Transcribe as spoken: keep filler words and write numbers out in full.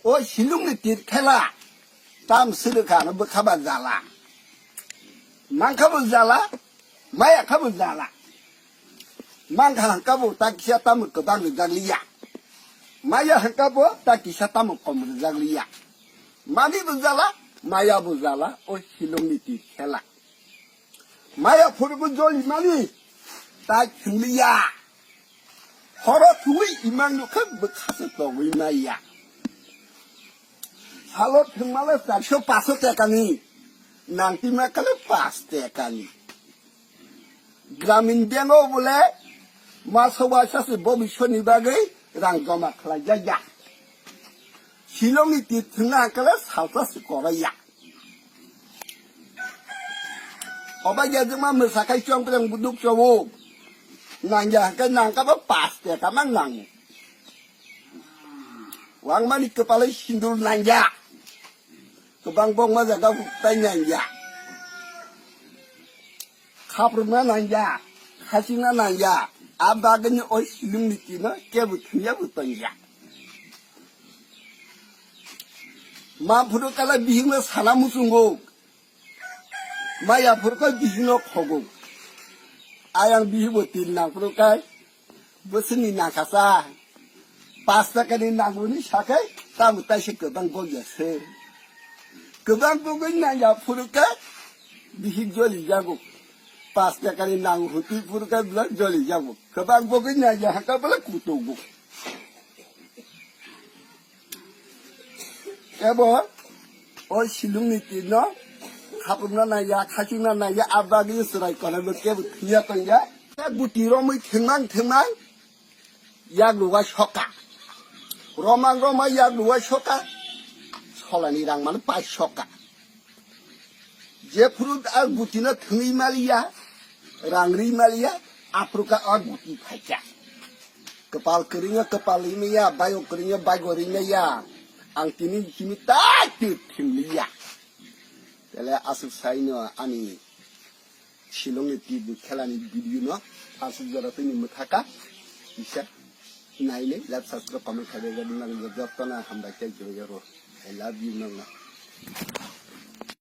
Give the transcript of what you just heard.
O silungni tir khela, tam sirikha no bwkha ba jala. Mangkha bo jala, maya kha bo jala. Mangkha hangka bo ta kisa tamo kwbang rijak liya. Maya hangka bo ta kisa tamo kom rijak liya. Mani bo jala, maya bo jala, o silungni tir khela. Maya phuru bo joli mani, ta thungliya. Horo thungwi imang nukha bwkha se tongwi maya. Salo thwngmale charso paso tekani, nangtima kale pas tekani. Gramin Bank o bole maso waisa se bobiswt ni bagwi rang joma khlai jak ya. Silong ni tir thwngna kale salsa se korai ya. Oba ya jema mwsakai chong preng buduk chowo. Nangya hake nangka ba pas teka mang nango. Wangmani kwpalwi sindur nangya. Kwbang bokma jaga tai nangya. Khaprwkna nangya. Khachingna nangya. A bagwino o silung ni tino kebo thwngya bo tongya. Ma phuru kala bihikno sana muchungo. Maya phuru kai bihikno khogo. Ayang bihi bo tin nang phuru kai. Bwswkni nangkha sa. Pas takani nangmani sakai, tamo taisa kwbang bokya se. Kwbang bogwi nangya phuru khe bihik joli jago. Pas takani nango hwtwi phuru khe bwlak joli jago. Kwbang bogwi nangya haka bwlak kutogo. Ebo o silungni tino khapumna nangya, khachingna nangya, a bagwi chwrai konaino kebo thwngya tongya. Guti romwi thwngmang thwngmang. Yak luwai soka. Romang roma yak luwai soka. Solani rang mano pai soka. Je phuru a guti no thwngwi maliya, rang ri maliya, aphuru ka a guti phaikha. Kwpal kwrwngya kwpal ri maya, bayo kwrwngya bago ri maya. Ang tini simi tai twi thwng liya. Tele aswk sai no ani Shillong ni T V khela ni video no aswk jora twi ni mwthaka kisa nai nai like subscribe comment khai bai jani nang joto no hambai tei joto I love you nang no.